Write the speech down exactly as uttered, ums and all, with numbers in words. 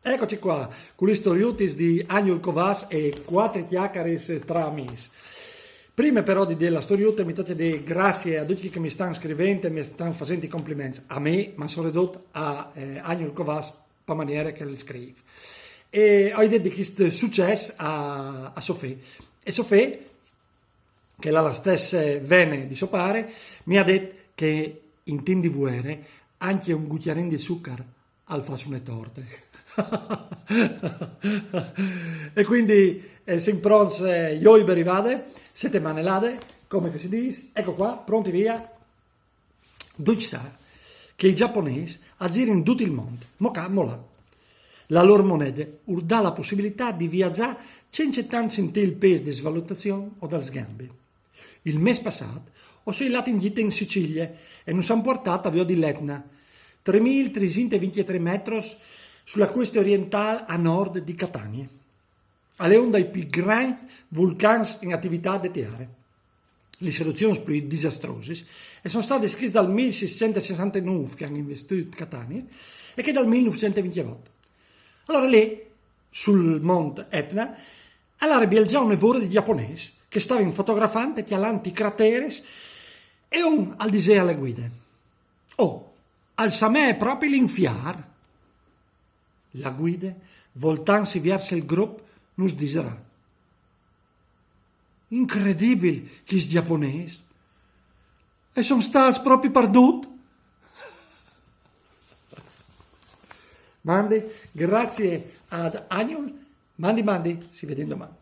Eccoci qua, cu li storiutis di Agnul Covàs e cuatri tiacaris tra amìs. Prime però di dî la storiute, mi tocje dî graciis a ducj chei che mi stan scrivint, mi stan fasint i compliments, a mi, ma soredut a, eh, Agnul Covàs, pe maniere che al scrîf. E o ai det di chest sucès a, a Sofè. E Sofè, che al à la stesse vene di so pare, mi à det che in timp di vuere ancje un cucjarin di zucar al fâs une torte. E cuindi, eh, sin pronts, eh, jo o ai ben rivade, setemane lade, come che si dîs, eco qua, pronts, vie. Ducj a san che i gjaponês a zirin dut il mont, mo ca, mo là. La lôr monede ur da la pussibilitât di viazâ cence tant sintî il pês de svalutazion o dal sgambi. Il mês passât o soi lât in gjite in Sicilie e nus àn puartât a viodi l'Etna, trê mil tresinte e vincjetrê metris, su la cueste orientâl a nord di Catanie. Al è un dai plui grancj vulcans in ativitât de tiere. Lis eruzions plui disastrosis a son stadis chês dal mil sîscent e sessantenûf che a àn investût Catanie e chê dal mil nûfcent e vincjevot. Alore li, sul mont Etna, al jere biel za une vore di gjaponês che a stavin fotografant e cjalant i crateris e un al disè a la guide: «Oh, al somee propit l'infier!» La guide, voltantsi viers il grup, nus disarà: «Incredibil, chescj gjaponês! A son stâts propit pardut!» Mandi, graciis ad Agnul, mandi, mandi, si viodìn doman.